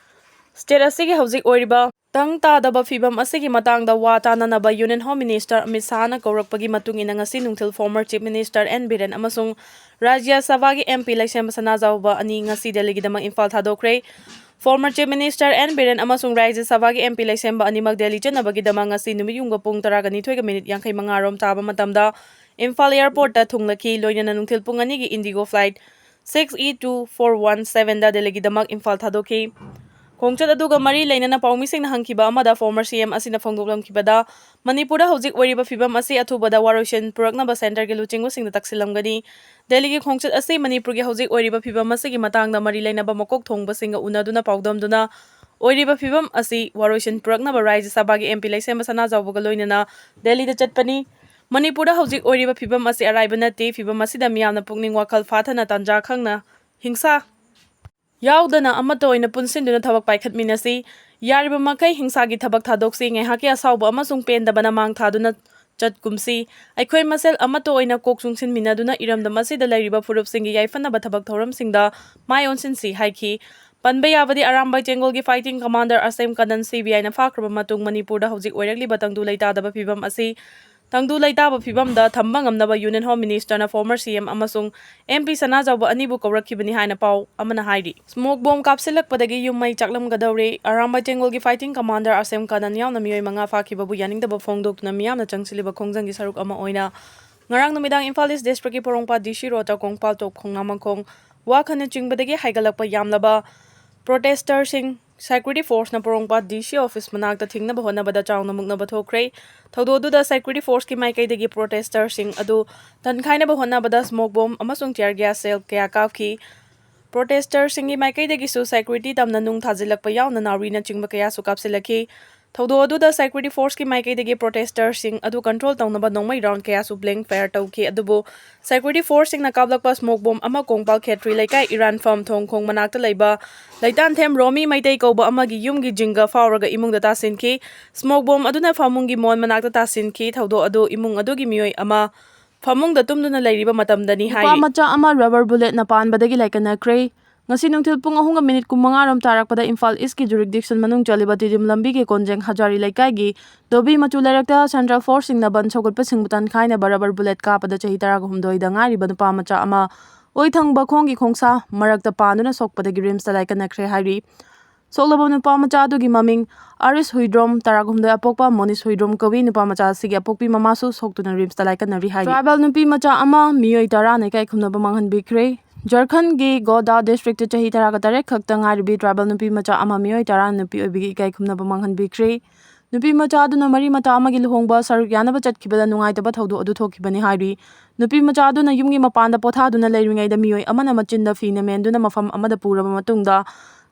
ꯁ꯭ꯇꯦꯠ ꯑꯁꯤꯒꯤ ꯍꯧꯖꯤꯛ ꯑꯣꯏꯔꯤꯕ ꯇꯪ ꯇꯥꯗꯕ ꯐꯤꯕꯝ ꯑꯁꯤꯒꯤ ꯃꯇꯥꯡꯗ ꯋꯥ ꯇꯥꯅꯅꯕ ꯌꯨꯅꯤꯌꯟ ꯍꯣꯝ ꯃꯤꯅꯤꯁꯇꯔ ꯑꯃꯤꯠ ꯁꯥꯍꯅ ꯀꯧꯔꯛꯄꯒꯤ ꯃꯇꯨꯡ ꯏꯟꯅ ꯉꯁꯤ ꯅꯨꯡꯊꯤꯜ former chief minister N Biren ꯑꯃꯁꯨꯡ ꯔꯥꯖ꯭ꯌ ꯁꯚꯥꯒꯤ ꯑꯦꯝ ꯄꯤ ꯂꯩꯁꯦꯝꯕ ꯁꯅꯥꯖꯥꯎꯕ ꯑꯅꯤ ꯉꯁꯤ ꯗꯦꯜꯂꯤꯒꯤꯗꯃꯛ ꯏꯝꯐꯥꯜ ꯊꯥꯗꯣꯛꯈ꯭ꯔꯦ꯫ Former chief minister N Biren ꯑꯃꯁꯨꯡ ꯔꯥꯖ꯭ꯌ ꯁꯚꯥꯒꯤ ꯑꯦꯝ ꯄꯤ ꯂꯩꯁꯦꯝꯕ ꯑꯅꯤꯃꯛ ꯗꯦꯜꯂꯤ ꯆꯠꯅꯕꯒꯤꯗꯃꯛ ꯉꯁꯤ ꯅꯨꯃꯤꯠ ꯌꯨꯡꯕ ꯄꯨꯡ ꯇꯔꯥꯒ ꯅꯤꯊꯣꯏꯒ ꯃꯤꯅꯤꯠ ꯌꯥꯡꯈꯩ ꯃꯉꯥ ꯔꯣꯝ ꯇꯥꯕ ꯃꯇꯝꯗ ꯏꯝꯐꯥꯜ ꯑꯦꯌꯔꯄꯣꯔꯠꯇ ꯊꯨꯡꯂꯈꯤ꯫ ꯂꯣꯏꯅꯅ ꯅꯨꯡꯊꯤꯜ ꯄꯨꯡ ꯑꯅꯤꯒꯤ IndiGo flight six E two four one ꯁꯚꯦꯟꯗ ꯗꯦꯜꯂꯤꯒꯤꯗꯃꯛ ꯏꯝꯐꯥꯜ ꯊꯥꯗꯣꯛꯈꯤ꯫ ꯈꯣꯡꯆꯠ ꯑꯗꯨꯒ ꯃꯔꯤ ꯂꯩꯅꯅ ꯄꯥꯎꯃꯤꯁꯤꯡꯅ ꯍꯪꯈꯤꯕ ꯑꯃꯗ ꯐꯣꯔꯃꯔ ꯁꯤ ꯑꯦꯝ ꯑꯁꯤꯅ ꯐꯣꯡꯗꯣꯛꯂꯝꯈꯤꯕꯗ, ꯃꯅꯤꯄꯨꯔꯗ ꯍꯧꯖꯤꯛ ꯑꯣꯏꯔꯤꯕ ꯐꯤꯕꯝ ꯑꯁꯤ ꯑꯊꯨꯕꯗ ꯋꯥꯔꯣꯏꯁꯤꯟ ꯄꯨꯔꯛꯅꯕ ꯁꯦꯟꯇꯔꯒꯤ ꯂꯨꯆꯤꯡꯕꯁꯤꯡꯗ ꯇꯛꯁꯤꯜꯂꯝꯒꯅꯤ꯫ ꯗꯦꯜꯂꯤꯒꯤ ꯈꯣꯡꯆꯠ ꯑꯁꯤ ꯃꯅꯤꯄꯨꯔꯒꯤ ꯍꯧꯖꯤꯛ ꯑꯣꯏꯔꯤꯕ ꯐꯤꯕꯝ ꯑꯁꯤꯒꯤ ꯃꯇꯥꯡꯗ ꯃꯔꯤ ꯂꯩꯅꯕ ꯃꯀꯣꯛ ꯊꯣꯡꯕꯁꯤꯡꯒ ꯎꯅꯗꯨꯅ ꯄꯥꯎꯗꯝꯗꯨꯅ ꯑꯣꯏꯔꯤꯕ ꯐꯤꯕꯝ ꯑꯁꯤ ꯋꯥꯔꯣꯏꯁꯤꯟ ꯄꯨꯔꯛꯅꯕ ꯔꯥꯖ꯭ꯌ ꯁꯚꯥꯒꯤ ꯑꯦꯝ ꯄꯤ ꯂꯩꯁꯦꯝꯕ ꯁꯅꯥꯖꯥꯎꯕꯒ ꯂꯣꯏꯅꯅ ꯗꯦꯜꯂꯤꯗ ꯆꯠꯄꯅꯤ꯫ ꯃꯅꯤꯄꯨꯔꯗ ꯍꯧꯖꯤꯛ ꯑꯣꯏꯔꯤꯕ ꯐꯤꯕꯝ ꯑꯁꯤ ꯑꯔꯥꯏꯕ ꯅꯠꯇꯦ꯫ ꯐꯤꯕꯝ ꯑꯁꯤꯗ ꯃꯤꯌꯥꯝꯅ ꯄꯨꯛꯅꯤꯡ ꯋꯥꯈꯜ ꯐꯥꯊꯅ ꯇꯥꯟꯖꯥ ꯈꯪꯅ ꯍꯤꯡꯁꯥ ꯌꯥꯎꯗꯅ ꯑꯃꯠꯇ ꯑꯣꯏꯅ ꯄꯨꯟꯁꯤꯟꯗꯨꯅ ꯊꯕꯛ ꯄꯥꯏꯈꯠꯃꯤꯟꯅꯁꯤ꯫ ꯌꯥꯔꯤꯕ ꯃꯈꯩ ꯍꯤꯡꯁꯥꯒꯤ ꯊꯕꯛ ꯊꯥꯗꯣꯛꯁꯤ꯫ ꯉꯥꯏꯍꯥꯛꯀꯤ ꯑꯁꯥꯎꯕ ꯑꯃꯁꯨꯡ ꯄꯦꯟꯗꯕꯅ ꯃꯥꯡ ꯊꯥꯗꯨꯅ ꯆꯠꯀꯨꯝꯁꯤ꯫ ꯑꯩꯈꯣꯏ ꯃꯁꯦꯜ ꯑꯃꯠꯇ ꯑꯣꯏꯅ ꯀꯣꯛ ꯆꯨꯡꯁꯤꯟꯃꯤꯟꯅꯗꯨꯅ ꯏꯔꯝꯗꯝ ꯑꯁꯤꯗ ꯂꯩꯔꯤꯕ ꯐꯨꯔꯨꯞꯁꯤꯡꯒꯤ ꯌꯥꯏꯐꯅꯕ ꯊꯕꯛ ꯊꯧꯔꯝꯁꯤꯡꯗ ꯃꯥꯏ ꯑꯣꯟꯁꯤꯟꯁꯤ ꯍꯥꯏꯈꯤ꯫ ꯄꯟꯕ ꯌꯥꯕꯗꯤ, ꯑꯔꯥꯝꯕꯥꯏ ꯇꯦꯡꯒꯣꯜꯒꯤ fighting commander ꯑꯁꯦꯝ ꯀꯥꯅꯟ CBIꯅ ꯐꯥꯈ꯭ꯔꯕ ꯃꯇꯨꯡ ꯃꯅꯤꯄꯨꯔꯗ ꯍꯧꯖꯤꯛ ꯑꯣꯏꯔꯛꯂꯤꯕ ꯇꯪꯗꯨ ꯂꯩꯇꯥꯗꯕ ꯐꯤꯕꯝ ꯑꯁꯤ ꯇꯪꯗꯨ ꯂꯩꯇꯥꯕ ꯐꯤꯕꯝꯗ ꯊꯝꯕ ꯉꯝꯅꯕ Union Home Ministerꯅ former CM ꯑꯃꯁꯨꯡ MP ꯁꯅꯥꯖꯥꯎꯕ ꯑꯅꯤꯕꯨ ꯀꯧꯔꯛꯈꯤꯕꯅꯤ ꯍꯥꯏꯅ ꯄꯥꯎ ꯑꯃꯅ ꯍꯥꯏꯔꯤ꯫ Smoke bomb ꯀꯥꯞꯁꯤꯜꯂꯛꯄꯗꯒꯤ ꯌꯨꯝ ꯃꯩ ꯆꯥꯛꯂꯝꯒꯗꯧꯔꯦ꯫ ꯑꯔꯥꯝꯕꯥꯏ ꯇꯦꯡꯒꯣꯜꯒꯤ fighting commander ꯑꯁꯦꯝ ꯀꯥꯅꯟ ꯌꯥꯎꯅ ꯃꯤꯑꯣꯏ ꯃꯉꯥ ꯐꯥꯈꯤꯕꯕꯨ ꯌꯥꯅꯤꯡꯗꯕ ꯐꯣꯡꯗꯣꯛꯇꯨꯅ ꯃꯤꯌꯥꯝꯅ ꯆꯪꯁꯤꯜꯂꯤꯕ ꯈꯣꯡꯖꯪꯒꯤ ꯁꯔꯨꯛ ꯑꯃ ꯑꯣꯏꯅ ꯉꯔꯥꯡ ꯅꯨꯃꯤꯗꯥꯡ ꯏꯝꯐꯥꯜ East Districtꯀꯤ ꯄꯣꯔꯣꯝꯄꯥꯠ DC Roadꯇ ꯀꯣꯡꯄꯥꯜ ꯇꯣꯞ ꯈꯣꯡꯅꯥꯡꯃꯈꯣꯡ ꯋꯥꯈꯅꯆꯤꯡꯕꯗꯒꯤ ꯍꯥꯏꯒꯠꯂꯛꯄ ꯌꯥꯝꯂꯕ protesterꯁꯤꯡ security forceꯅ ꯄꯣꯔꯣꯝꯄꯥꯠ DC office ꯃꯅꯥꯛꯇ ꯊꯤꯡꯅꯕ ꯍꯣꯠꯅꯕꯗ ꯆꯥꯎꯅ ꯃꯨꯛꯅꯕ ꯊꯣꯛꯈ꯭ꯔꯦ꯫ ꯊꯧꯗꯣꯛ ꯑꯗꯨꯗ security forceꯀꯤ ꯃꯥꯏꯀꯩꯗꯒꯤ protesterꯁꯤꯡ ꯑꯗꯨ ꯇꯟꯈꯥꯏꯅꯕ ꯍꯣꯠꯅꯕꯗ smoke bomb ꯑꯃꯁꯨꯡ tear gas shell ꯀꯌꯥ ꯀꯥꯞꯈꯤ꯫ Protesterꯁꯤꯡꯒꯤ ꯃꯥꯏꯀꯩꯗꯒꯤꯁꯨ security ꯇꯝꯅ ꯅꯨꯡ ꯊꯥꯖꯤꯜꯂꯛꯄ ꯌꯥꯎꯅ ꯅꯥꯎꯔꯤꯅꯆꯤꯡꯕ ꯀꯌꯥꯁꯨ ꯀꯥꯞꯁꯤꯜꯂꯛꯈꯤ꯫ ꯊꯧꯗꯣꯛ ꯑꯗꯨꯗ security forceꯀꯤ ꯃꯥꯏꯀꯩꯗꯒꯤ protesterꯁꯤꯡ ꯑꯗꯨ control ꯇꯧꯅꯕ ꯅꯣꯡꯃꯩ round ꯀꯌꯥꯁꯨ blank fire ꯇꯧꯈꯤ, ꯑꯗꯨꯕꯨ security forceꯁꯤꯡꯅ ꯀꯥꯞꯂꯛꯄ smoke bomb ꯑꯃ ꯀꯣꯡꯄꯥꯜ ꯈꯦꯇ꯭ꯔꯤ ꯂꯩꯀꯥꯏ ꯏꯔꯥꯟꯐꯝ ꯊꯣꯡ ꯈꯣꯡ ꯃꯅꯥꯛꯇ ꯂꯩꯕ ꯂꯩꯇꯥꯟꯊꯦꯝ ꯔꯣꯃꯤ ꯃꯩꯇꯩ ꯀꯧꯕ ꯑꯃꯒꯤ ꯌꯨꯝꯒꯤ ꯖꯤꯡꯒ ꯐꯥꯎꯔꯒ ꯏꯃꯨꯡꯗ ꯇꯥꯁꯤꯟꯈꯤ꯫ Smoke bomb ꯑꯗꯨꯅ ꯐꯃꯨꯡꯒꯤ ꯃꯣꯟ ꯃꯅꯥꯛꯇ ꯇꯥꯁꯤꯟꯈꯤ꯫ ꯊꯧꯗꯣꯛ ꯑꯗꯨ ꯏꯃꯨꯡ ꯑꯗꯨꯒꯤ ꯃꯤꯑꯣꯏ ꯑꯃ ꯐꯃꯨꯡꯗ ꯇꯨꯝꯗꯨꯅ ꯂꯩꯔꯤꯕ ꯃꯇꯝꯗꯅꯤ ꯅꯨꯄꯥ ꯍꯥꯏꯔꯤ꯫ ꯃꯆꯥ ꯑꯃ rubber bulletꯅ ꯄꯥꯟꯕꯗꯒꯤ ꯂꯥꯏꯀꯠꯅꯈ꯭ꯔꯦ꯫ ꯉꯁꯤ ꯅꯨꯡꯊꯤꯜ ꯄꯨꯡ ꯑꯍꯨꯝꯒ minute ꯀꯨꯟꯃꯉꯥ ꯔꯣꯝ ꯇꯥꯔꯛꯄꯗ ꯏꯝꯐꯥꯜ Eastꯀꯤ jurisdiction ꯃꯅꯨꯡ ꯆꯜꯂꯤꯕ ꯇꯤꯗꯤꯝ ꯂꯝꯕꯤꯒꯤ ꯀꯣꯟꯖꯦꯡ ꯍꯖꯥꯔꯤ ꯂꯩꯀꯥꯏꯒꯤ ꯗꯣꯕꯤ ꯃꯆꯨ ꯂꯩꯔꯛꯇ central forceꯁꯤꯡꯅ ꯕꯟ ꯁꯧꯒꯠꯄꯁꯤꯡꯕꯨ ꯇꯟꯈꯥꯏꯅꯕ rubber bullet ꯀꯥꯞꯄꯗ ꯆꯍꯤ ꯇꯔꯥꯒ ꯍꯨꯝꯗꯣꯏꯗ ꯉꯥꯏꯔꯤꯕ ꯅꯨꯄꯥ ꯃꯆꯥ ꯑꯃ ꯑꯣꯏ ꯊꯪꯕ ꯈꯣꯡꯒꯤ ꯈꯣꯡꯁꯥ ꯃꯔꯛꯇ ꯄꯥꯟꯗꯨꯅ ꯁꯣꯛꯄꯗꯒꯤ RIMSꯇ ꯂꯥꯏꯀꯠꯅꯈ꯭ꯔꯦ ꯍꯥꯏꯔꯤ꯫ ꯁꯣꯛꯂꯕ ꯅꯨꯄꯥ ꯃꯆꯥ ꯑꯗꯨꯒꯤ ꯃꯃꯤꯡ ꯑꯥꯔꯤꯁ ꯍꯨꯏꯗ꯭ꯔꯣꯝ, ꯇꯔꯥꯍꯨꯝꯗꯣꯏ ꯑꯄꯣꯛꯄ ꯃꯣꯅꯤꯁ ꯍꯨꯏꯗ꯭ꯔꯣꯝ ꯀꯧꯏ꯫ ꯅꯨꯄꯥ ꯃꯆꯥ ꯑꯁꯤꯒꯤ ꯑꯄꯣꯛꯄꯤ ꯃꯃꯥꯁꯨ ꯁꯣꯛꯇꯨꯅ RIMSꯇ ꯂꯥꯏꯀꯠꯅꯔꯤ ꯍꯥꯏꯔꯤ꯫ Tribal ꯅꯨꯄꯤ ꯃꯆꯥ ꯑꯃ ꯃꯤꯑꯣꯏ ꯇꯔꯥꯅ ꯏꯀꯥꯏ ꯈꯨꯝꯅꯕ ꯃꯥꯡꯍꯟꯕꯤꯈ꯭ꯔꯦ꯫ ꯖꯔꯈꯟꯒꯤ ꯒꯣꯗꯥ districtꯇ ꯆꯍꯤ ꯇꯔꯥꯒ ꯇꯔꯦꯠ ꯈꯛꯇ ꯉꯥꯏꯔꯤꯕꯤ tribal ꯅꯨꯄꯤ ꯃꯆꯥ ꯑꯃ ꯃꯤꯑꯣꯏ ꯇꯔꯥꯅ ꯅꯨꯄꯤ ꯑꯣꯏꯕꯤꯒꯤ ꯏꯀꯥꯏ ꯈꯨꯝꯅꯕ ꯃꯥꯡꯍꯟꯕꯤꯈ꯭ꯔꯦ꯫ ꯅꯨꯄꯤ ꯃꯆꯥ ꯑꯗꯨꯅ ꯃꯔꯤ ꯃꯇꯥ ꯑꯃꯒꯤ ꯂꯨꯍꯣꯡꯕ ꯁꯔꯨꯛ ꯌꯥꯅꯕ ꯆꯠꯈꯤꯕꯗ ꯅꯨꯡꯉꯥꯏꯇꯕ ꯊꯧꯗꯣꯛ ꯑꯗꯨ ꯊꯣꯛꯈꯤꯕꯅꯤ ꯍꯥꯏꯔꯤ꯫ ꯅꯨꯄꯤ ꯃꯆꯥ ꯑꯗꯨꯅ ꯌꯨꯝꯒꯤ ꯃꯄꯥꯟꯗ ꯄꯣꯊꯥꯗꯨꯅ ꯂꯩꯔꯤꯉꯩꯗ ꯃꯤꯑꯣꯏ ꯑꯃꯅ ꯃꯆꯤꯟꯗ ꯐꯤꯅ ꯃꯦꯟꯗꯨꯅ ꯃꯐꯝ ꯑꯃꯗ ꯄꯨꯔꯕ ꯃꯇꯨꯡꯗ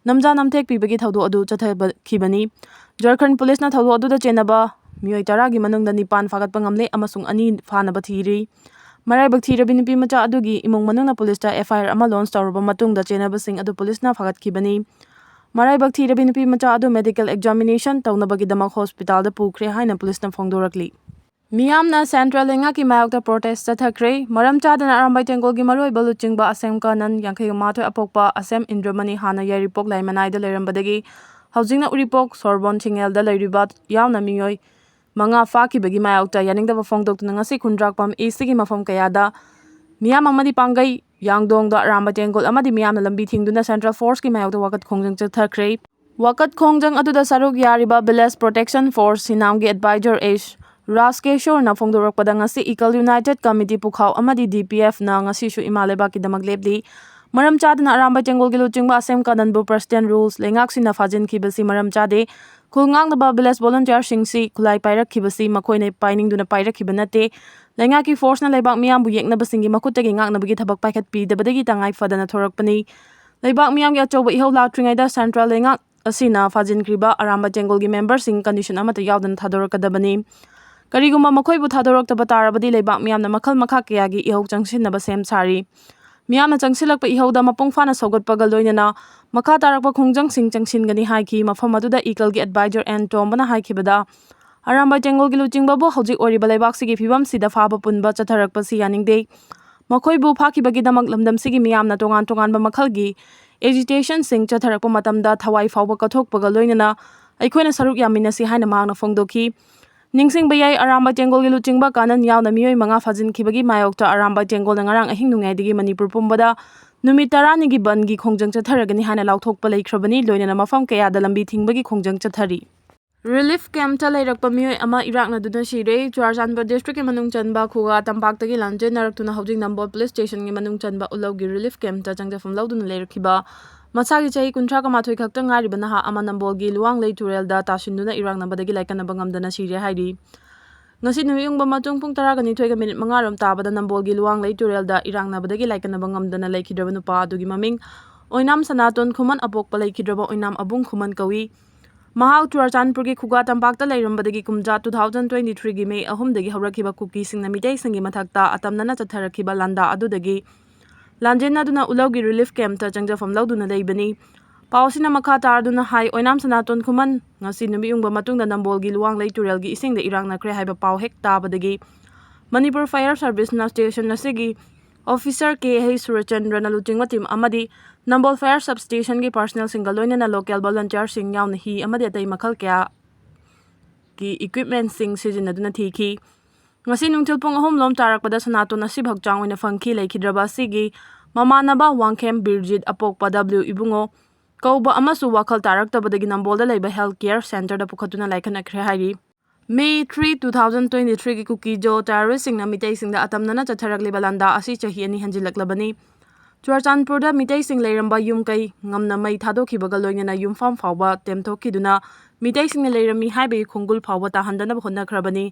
ꯅꯝꯖꯥ ꯅꯝꯊꯦꯛ ꯄꯤꯕꯒꯤ ꯊꯧꯗꯣꯛ ꯑꯗꯨ ꯆꯠꯊꯕꯈꯤꯕꯅꯤ꯫ ꯖꯔꯈꯟ ꯄꯨꯂꯤꯁꯅ ꯊꯧꯗꯣꯛ ꯑꯗꯨꯗ ꯆꯦꯟꯅꯕ ꯃꯤꯑꯣꯏ ꯇꯔꯥꯒꯤ ꯃꯅꯨꯡꯗ ꯅꯤꯄꯥꯟ ꯐꯥꯒꯠꯄ ꯉꯝꯂꯦ ꯑꯃꯁꯨꯡ ꯑꯅꯤ ꯐꯥꯅꯕ ꯊꯤꯔꯤ꯫ ꯃꯔꯥꯏꯕꯛ ꯊꯤꯔꯕꯤ ꯅꯨꯄꯤ ꯃꯆꯥ ꯑꯗꯨꯒꯤ ꯏꯃꯨꯡ ꯃꯅꯨꯡꯅ ꯄꯨꯂꯤꯁꯇ FIR ꯑꯃ launch ꯇꯧꯔꯕ ꯃꯇꯨꯡꯗ ꯆꯦꯟꯅꯕꯁꯤꯡ ꯑꯗꯨ ꯄꯨꯂꯤꯁꯅ ꯐꯥꯒꯠꯈꯤꯕꯅꯤ꯫ ꯃꯔꯥꯏꯕꯛ ꯊꯤꯔꯕꯤ ꯅꯨꯄꯤ ꯃꯆꯥ ꯑꯗꯨ medical examination ꯇꯧꯅꯕꯒꯤꯗꯃꯛ hospitalꯗ ꯄꯨꯈ꯭ꯔꯦ ꯍꯥꯏꯅ ꯄꯨꯂꯤꯁꯅ ꯐꯣꯡꯗꯣꯔꯛꯂꯤ꯫ ꯃꯤꯌꯥꯝꯅ ꯁꯦꯟꯇ꯭ꯔꯦꯜ ꯂꯩꯉꯥꯛꯀꯤ ꯃꯥꯌꯣꯛꯇ ꯄ꯭ꯔꯣꯇꯦꯁ ꯆꯠꯊꯈ꯭ꯔꯦ꯫ ꯃꯔꯝ ꯆꯥꯗꯅ ꯑꯔꯥꯝꯕꯥꯏ ꯇꯦꯡꯒꯣꯜꯒꯤ ꯃꯔꯨꯑꯣꯏꯕ ꯂꯨꯆꯤꯡꯕ ꯑꯁꯦꯝ ꯀꯥꯅꯟ, ꯌꯥꯡꯈꯩ ꯃꯥꯊꯣꯏ ꯑꯄꯣꯛꯄ ꯑꯁꯦꯝ ꯏꯟꯗ꯭ꯔꯃꯅꯤ, ꯍꯥꯟꯅ ꯌꯥꯏꯔꯤꯄꯣꯛ ꯂꯥꯏꯃꯅꯥꯏꯗ ꯂꯩꯔꯝꯕꯗꯒꯤ ꯍꯧꯖꯤꯛꯅ ꯎꯔꯤꯄꯣꯛ ꯁꯣꯔꯕꯣꯟ ꯊꯤꯡꯉꯦꯜꯗ ꯂꯩꯔꯤꯕ ꯌꯥꯎꯅ ꯃꯤꯑꯣꯏ ꯃꯉꯥ ꯐꯥꯈꯤꯕꯒꯤ ꯃꯥꯌꯣꯛꯇ ꯌꯥꯅꯤꯡꯗꯕ ꯐꯣꯡꯗꯣꯛꯇꯨꯅ ꯉꯁꯤ ꯈꯨꯟꯗ꯭ꯔꯥꯛꯄꯝ ꯏꯁꯇꯒꯤ ꯃꯐꯝ ꯀꯌꯥꯗ ꯃꯤꯌꯥꯝ ꯑꯃꯗꯤ ꯄꯥꯡꯒꯩ, ꯌꯥꯡꯗꯣꯡꯗ ꯑꯔꯥꯝꯕꯥꯏ ꯇꯦꯡꯒꯣꯜ ꯑꯃꯗꯤ ꯃꯤꯌꯥꯝꯅ ꯂꯝꯕꯤ ꯊꯤꯡꯗꯨꯅ ꯁꯦꯟꯇ꯭ꯔꯦꯜ ꯐꯣꯔꯁꯀꯤ ꯃꯥꯌꯣꯛꯇ ꯋꯥꯀꯠ ꯈꯣꯡꯖꯪ ꯆꯠꯊꯈ꯭ꯔꯦ꯫ ꯋꯥꯀꯠ ꯈꯣꯡꯖꯪ ꯑꯗꯨꯗ ꯁꯔꯨꯛ ꯌꯥꯔꯤꯕ ꯚꯤꯂꯦꯖ ꯄ꯭ꯔꯣꯇꯦꯛꯁꯟ ꯐꯣꯔꯁ ꯁꯤꯅꯥꯝꯒꯤ ꯑꯦꯗꯚꯥꯏꯖꯔ ꯑꯦꯁ ꯔꯥꯖꯀꯦꯁꯣꯔꯅ ꯐꯣꯡꯗꯣꯔꯛꯄꯗ, ꯉꯁꯤ ꯏꯀꯜ ꯌꯨꯅꯥꯏꯇꯦꯗ ꯀꯃꯤꯇꯤ ꯄꯨꯈꯥꯎ ꯑꯃꯗꯤ ꯗꯤ ꯄꯤ ꯑꯦꯐꯅ ꯉꯁꯤꯁꯨ ꯏꯃꯥ ꯂꯩꯕꯥꯛꯀꯤꯗꯃꯛ ꯂꯦꯞꯂꯤ꯫ ꯃꯔꯝ ꯆꯥꯗꯅ ꯑꯔꯥꯝꯕꯥꯏ ꯇꯦꯡꯒꯣꯜꯒꯤ ꯂꯨꯆꯤꯡꯕ ꯑꯁꯦꯝ ꯀꯥꯅꯟꯕꯨ ꯄ꯭ꯔꯁꯤꯗꯦꯟ ꯔꯨꯜꯁ ꯂꯩꯉꯥꯛꯁꯤꯡꯅ ꯐꯥꯖꯤꯟꯈꯤꯕꯁꯤ ꯃꯔꯝ ꯆꯥꯗꯦ꯫ ꯈꯨꯜ ꯉꯥꯛꯅꯕ ꯚꯤꯂꯦꯖ ꯚꯣꯂꯨꯟꯇꯤꯌꯔꯁꯤꯡꯁꯤ ꯈꯨꯠꯂꯥꯏ ꯄꯥꯏꯔꯛꯈꯤꯕꯁꯤ ꯃꯈꯣꯏꯅ ꯄꯥꯏꯅꯤꯡꯗꯨꯅ ꯄꯥꯏꯔꯛꯈꯤꯕ ꯅꯠꯇꯦ꯫ ꯂꯩꯉꯥꯛꯀꯤ ꯐꯣꯔꯁꯅ ꯂꯩꯕꯥꯛ ꯃꯤꯌꯥꯝꯕꯨ ꯌꯦꯛꯅꯕꯁꯤꯡꯒꯤ ꯃꯈꯨꯠꯇꯒꯤ ꯉꯥꯛꯅꯕꯒꯤ ꯊꯕꯛ ꯄꯥꯏꯈꯠꯄꯤꯗꯕꯗꯒꯤ ꯇꯉꯥꯏ ꯐꯗꯅ ꯊꯣꯔꯛꯄꯅꯤ꯫ ꯂꯩꯕꯥꯛ ꯃꯤꯌꯥꯝꯒꯤ ꯑꯆꯧꯕ ꯏꯍꯧ ꯂꯥꯛꯇ꯭ꯔꯤꯉꯩꯗ ꯁꯦꯟꯇ꯭ꯔꯦꯜ ꯂꯩꯉꯥꯛ ꯑꯁꯤꯅ ꯐꯥꯖꯤꯟꯈ꯭ꯔꯤꯕ ꯑꯔꯥꯝꯕꯥꯏ ꯇꯦꯡꯒꯣꯜꯒꯤ ꯃꯦꯝꯕꯔꯁꯤꯡ ꯀꯟꯗꯤꯁꯟ ꯑꯃꯠꯇ ꯌꯥꯎꯗꯅ ꯊꯥꯗꯣꯔꯛꯀꯗꯕꯅꯤ꯫ ꯀꯔꯤꯒꯨꯝꯕ ꯃꯈꯣꯏꯕꯨ ꯊꯥꯗꯣꯔꯛꯇꯕ ꯇꯥꯔꯕꯗꯤ ꯂꯩꯕꯥꯛ ꯃꯤꯌꯥꯝꯅ ꯃꯈꯜ ꯃꯈꯥ ꯀꯌꯥꯒꯤ ꯏꯍꯧ ꯆꯪꯁꯤꯟꯅꯕ ꯁꯦꯝ ꯁꯥꯔꯤ꯫ ꯃꯤꯌꯥꯝꯅ ꯆꯪꯁꯤꯜꯂꯛꯄ ꯏꯍꯧꯗ ꯃꯄꯨꯡ ꯐꯥꯅ ꯁꯧꯒꯠꯄꯒ ꯂꯣꯏꯅꯅ ꯃꯈꯥ ꯇꯥꯔꯛꯄ ꯈꯣꯡꯖꯪꯁꯤꯡ ꯆꯪꯁꯤꯟꯒꯅꯤ ꯍꯥꯏꯈꯤ꯫ ꯃꯐꯝ ꯑꯗꯨꯗ ꯏꯀꯜꯒꯤ ꯑꯦꯗꯚꯥꯏꯖꯔ ꯑꯦꯟ ꯇꯣꯝꯕꯅ ꯍꯥꯏꯈꯤꯕꯗ, ꯑꯔꯥꯝꯕꯥꯏ ꯇꯦꯡꯒꯣꯜꯒꯤ ꯂꯨꯆꯤꯡꯕꯕꯨ ꯍꯧꯖꯤꯛ ꯑꯣꯏꯔꯤꯕ ꯂꯩꯕꯥꯛꯁꯤꯒꯤ ꯐꯤꯕꯝꯁꯤꯗ ꯐꯥꯕ ꯄꯨꯟꯕ ꯆꯠꯊꯔꯛꯄꯁꯤ ꯌꯥꯅꯤꯡꯗꯦ꯫ ꯃꯈꯣꯏꯕꯨ ꯐꯥꯈꯤꯕꯒꯤꯗꯃꯛ ꯂꯝꯗꯝꯁꯤꯒꯤ ꯃꯤꯌꯥꯝꯅ ꯇꯣꯉꯥꯟ ꯇꯣꯉꯥꯟꯕ ꯃꯈꯜꯒꯤ ꯑꯦꯖꯤꯇꯦꯁꯟꯁꯤꯡ ꯆꯠꯊꯔꯛꯄ ꯃꯇꯝꯗ ꯊꯋꯥꯏ ꯐꯥꯎꯕ ꯀꯠꯊꯣꯛꯄꯒ ꯂꯣꯏꯅꯅ ꯑꯩꯈꯣꯏꯅ ꯁꯔꯨꯛ ꯌꯥꯃꯤꯟꯅꯁꯤ ꯍꯥꯏꯅ ꯃꯍꯥꯛꯅ ꯐꯣꯡꯗꯣꯛꯈꯤ꯫ ꯅꯤꯡꯁꯤꯡꯕ ꯌꯥꯏ, ꯑꯔꯥꯝꯕꯥꯏ ꯇꯦꯡꯒꯣꯜꯒꯤ ꯂꯨꯆꯤꯡꯕ ꯀꯥꯅꯟ ꯌꯥꯎꯅ ꯃꯤꯑꯣꯏ ꯃꯉꯥ ꯐꯥꯖꯤꯟꯈꯤꯕꯒꯤ ꯃꯥꯌꯣꯛꯇ ꯑꯔꯥꯝꯕꯥꯏ ꯇꯦꯡꯒꯣꯜꯅ ꯉꯔꯥꯡ ꯑꯍꯤꯡ ꯅꯣꯡꯌꯥꯏꯗꯒꯤ ꯃꯅꯤꯄꯨꯔ ꯄꯨꯝꯕꯗ ꯅꯨꯃꯤꯠ ꯇꯔꯥꯅꯤꯒꯤ ꯕꯟꯒꯤ ꯈꯣꯡꯖꯪ ꯆꯠꯊꯔꯒꯅꯤ ꯍꯥꯏꯅ ꯂꯥꯎꯊꯣꯛꯄ ꯂꯩꯈ꯭ꯔꯕꯅꯤ꯫ ꯂꯣꯏꯅꯅ ꯃꯐꯝ ꯀꯌꯥꯗ ꯂꯝꯕꯤ ꯊꯤꯡꯕꯒꯤ ꯈꯣꯡꯖꯪ ꯆꯠꯊꯔꯤ꯫ ꯔꯤꯂꯤꯐ ꯀꯦꯝꯞꯇ ꯂꯩꯔꯛꯄ ꯃꯤꯑꯣꯏ ꯑꯃ ꯏꯔꯥꯛꯅꯗꯨꯅ ꯁꯤꯔꯦ꯫ ꯆꯨꯔꯥꯆꯥꯟꯄꯨꯔ ꯗꯤꯁꯇ꯭ꯔꯤꯛꯀꯤ ꯃꯅꯨꯡ ꯆꯟꯕ ꯈꯨꯒꯥ ꯇꯝꯄꯥꯛꯇꯒꯤ ꯂꯥꯟꯖꯦꯟꯅꯔꯛꯇꯨꯅ ꯍꯧꯖꯤꯛ ꯅꯝꯕꯣꯜ ꯄꯨꯂꯤꯁ ꯁ꯭ꯇꯦꯁꯟꯒꯤ ꯃꯅꯨꯡ ꯆꯟꯕ ꯎꯂꯧꯒꯤ ꯔꯤꯂꯤꯐ ꯀꯦꯝꯞꯇ ꯆꯪꯖꯐꯝ ꯂꯧꯗꯨꯅ ꯂꯩꯔꯛꯈꯤꯕ ꯃꯁꯥꯒꯤ ꯆꯍꯤ ꯀꯨꯟꯊ꯭ꯔꯥꯒ ꯃꯥꯊꯣꯏ ꯈꯛꯇ ꯉꯥꯏꯔꯤꯕ ꯅꯍꯥ ꯑꯃ ꯅꯝꯕꯣꯜꯒꯤ ꯂꯨꯋꯥꯡꯂꯩ ꯇꯨꯔꯦꯜꯗ ꯇꯥꯁꯤꯟꯗꯨꯅ ꯏꯔꯥꯛꯅꯕꯗꯒꯤ ꯂꯥꯏꯀꯠꯅꯕ ꯉꯝꯗꯅ ꯁꯤꯔꯦ ꯍꯥꯏꯔꯤ꯫ ꯉꯁꯤ ꯅꯨꯃꯤꯠ ꯌꯨꯡꯕ ꯃꯇꯨꯡ ꯄꯨꯡ ꯇꯔꯥꯒ ꯅꯤꯊꯣꯏꯒ ꯃꯤꯅꯤꯠ ꯃꯉꯥꯔꯣꯝ ꯇꯥꯕꯗ ꯅꯝꯕꯣꯜꯒꯤ ꯂꯨꯋꯥꯡꯂꯩ ꯇꯨꯔꯦꯜꯗ ꯏꯔꯥꯛꯅꯕꯗꯒꯤ ꯂꯥꯏꯀꯠꯅꯕ ꯉꯝꯗꯅ ꯂꯩꯈꯤꯗ꯭ꯔꯕ ꯅꯨꯄꯥ ꯑꯗꯨꯒꯤ ꯃꯃꯤꯡ ꯑꯣꯏꯅꯥꯝ ꯁꯅꯥꯇꯣꯟ ꯈꯨꯃꯟ ꯑꯄꯣꯛꯄ ꯂꯩꯈꯤꯗ꯭ꯔꯕ ꯑꯣꯏꯅꯥꯝ ꯑꯕꯨꯡ ꯈꯨꯃꯟ ꯀꯧꯏ꯫ ꯃꯍꯥꯛ ꯆꯨꯔꯥꯆꯥꯟꯄꯨꯔꯒꯤ ꯈꯨꯒꯥ ꯇꯝꯄꯥꯛꯇ ꯂꯩꯔꯝꯕꯗꯒꯤ ꯀꯨꯝꯖꯥ two thousand twenty three ꯒꯤ May ꯑꯍꯨꯝꯗꯒꯤ ꯍꯧꯔꯛꯈꯤꯕ ꯀꯨꯀꯤꯁꯤꯡꯅ ꯃꯤꯇꯩꯁꯤꯡꯒꯤ ꯃꯊꯛꯇ ꯑꯇꯝꯅꯅ ꯆꯠꯊꯔꯛꯈꯤꯕ ꯂꯥꯟꯗꯥ ꯑꯗꯨꯗꯒꯤ ꯂꯥꯟꯖꯦꯟꯅꯗꯨꯅ ꯎꯂꯧꯒꯤ ꯔꯤꯂꯤꯐ ꯀꯦꯝꯞꯇ ꯆꯪꯖꯐꯝ ꯂꯧꯗꯨꯅ ꯂꯩꯕꯅꯤ꯫ ꯄꯥꯎ ꯑꯁꯤꯅ ꯃꯈꯥ ꯇꯥꯔꯗꯨꯅ ꯍꯥꯏ, ꯑꯣꯏꯅꯥꯝ ꯁꯅꯥꯇꯣꯟ ꯈꯨꯃꯟ ꯉꯁꯤ ꯅꯨꯃꯤꯠ ꯌꯨꯡꯕ ꯃꯇꯨꯡꯗ ꯅꯝꯕꯣꯜꯒꯤ ꯂꯨꯋꯥꯡꯂꯩ ꯇꯨꯔꯦꯜꯒꯤ ꯏꯁꯤꯡꯗ ꯏꯔꯥꯛꯅꯈ꯭ꯔꯦ ꯍꯥꯏꯕ ꯄꯥꯎ ꯍꯦꯛ ꯇꯥꯕꯗꯒꯤ ꯃꯅꯤꯄꯨꯔ ꯐꯥꯌꯔ ꯁꯥꯔꯚꯤꯁꯅ ꯁ꯭ꯇꯦꯁꯟ ꯑꯁꯤꯒꯤ ꯑꯣꯐꯤꯁꯥꯔ ꯀꯦ ꯍꯩꯆ ꯁꯨꯔꯆꯟꯗ꯭ꯔꯅ ꯂꯨꯆꯤꯡꯕ ꯇꯤꯝ ꯑꯃꯗꯤ ꯅꯝꯕꯣꯜ ꯐꯥꯌꯔ ꯁꯕ ꯁ꯭ꯇꯦꯁꯟꯒꯤ ꯄꯥꯔꯁꯅꯦꯜꯁꯤꯡꯒ ꯂꯣꯏꯅꯅ ꯂꯣꯀꯦꯜ ꯚꯣꯂꯨꯟꯇꯤꯌꯔꯁꯤꯡ ꯌꯥꯎꯅ ꯍꯤ ꯑꯃꯗꯤ ꯑꯇꯩ ꯃꯈꯜ ꯀꯌꯥ ꯒꯤ ꯏꯀ꯭ꯋꯤꯞꯃꯦꯟꯁꯤꯡ ꯁꯤꯖꯤꯟꯅꯗꯨꯅ ꯊꯤꯈꯤ꯫ ꯉꯁꯤ ꯅꯨꯡꯊꯤꯜ ꯄꯨꯡ ꯑꯍꯨꯝ ꯂꯣꯝ ꯇꯥꯔꯛꯄꯗ ꯁꯅꯥꯇꯣꯟ ꯑꯁꯤ ꯍꯛꯆꯥꯡ ꯑꯣꯏꯅ ꯐꯪꯈꯤ꯫ ꯂꯩꯈꯤꯗ꯭ꯔꯕ ꯑꯁꯤꯒꯤ ꯃꯃꯥꯟꯅꯕ ꯋꯥꯡꯈꯦꯝ ꯕꯤꯔꯖꯤꯠ ꯑꯄꯣꯛꯄ ꯗꯕ꯭ꯂꯤꯎ ꯏꯕꯨꯡꯉꯣ ꯀꯧꯕ ꯑꯃꯁꯨ ꯋꯥꯈꯜ ꯇꯥꯔꯛꯇꯕꯗꯒꯤ ꯅꯝꯕꯣꯜꯗ ꯂꯩꯕ ꯍꯦꯜꯊ ꯀꯦꯌꯔ ꯁꯦꯟꯇꯔꯗ ꯄꯨꯈꯠꯇꯨꯅ ꯂꯥꯏꯀꯠꯅꯈ꯭ꯔꯦ ꯍꯥꯏꯔꯤ꯫ May three, two thousand twenty ꯊ꯭ꯔꯤꯒꯤ ꯀꯨꯀꯤꯖꯣ ꯇꯦꯔꯣꯔꯤꯁꯁꯤꯡꯅ ꯃꯤꯇꯩꯁꯤꯡꯗ ꯑꯇꯝꯅꯅ ꯆꯠꯊꯔꯛꯂꯤꯕ ꯂꯥꯟꯗꯥ ꯑꯁꯤ ꯆꯍꯤ ꯑꯅꯤ ꯍꯟꯖꯤꯜꯂꯛꯂꯕꯅꯤ꯫ ꯆꯨꯔꯆꯥꯟꯄꯨꯔꯗ ꯃꯤꯇꯩꯁꯤꯡ ꯂꯩꯔꯝꯕ ꯌꯨꯝ ꯀꯩ ꯉꯝꯅ ꯃꯩ ꯊꯥꯗꯣꯛꯈꯤꯕꯒ ꯂꯣꯏꯅꯅ ꯌꯨꯝꯐꯝ ꯐꯥꯎꯕ ꯇꯦꯝꯊꯣꯛꯈꯤꯗꯨꯅ ꯃꯤꯇꯩꯁꯤꯡꯅ ꯂꯩꯔꯝꯃꯤ ꯍꯥꯏꯕꯒꯤ ꯈꯣꯡꯒꯨꯜ ꯐꯥꯎꯕ ꯇꯥꯍꯟꯗꯅꯕ ꯍꯣꯠꯅꯈ꯭ꯔꯕꯅꯤ꯫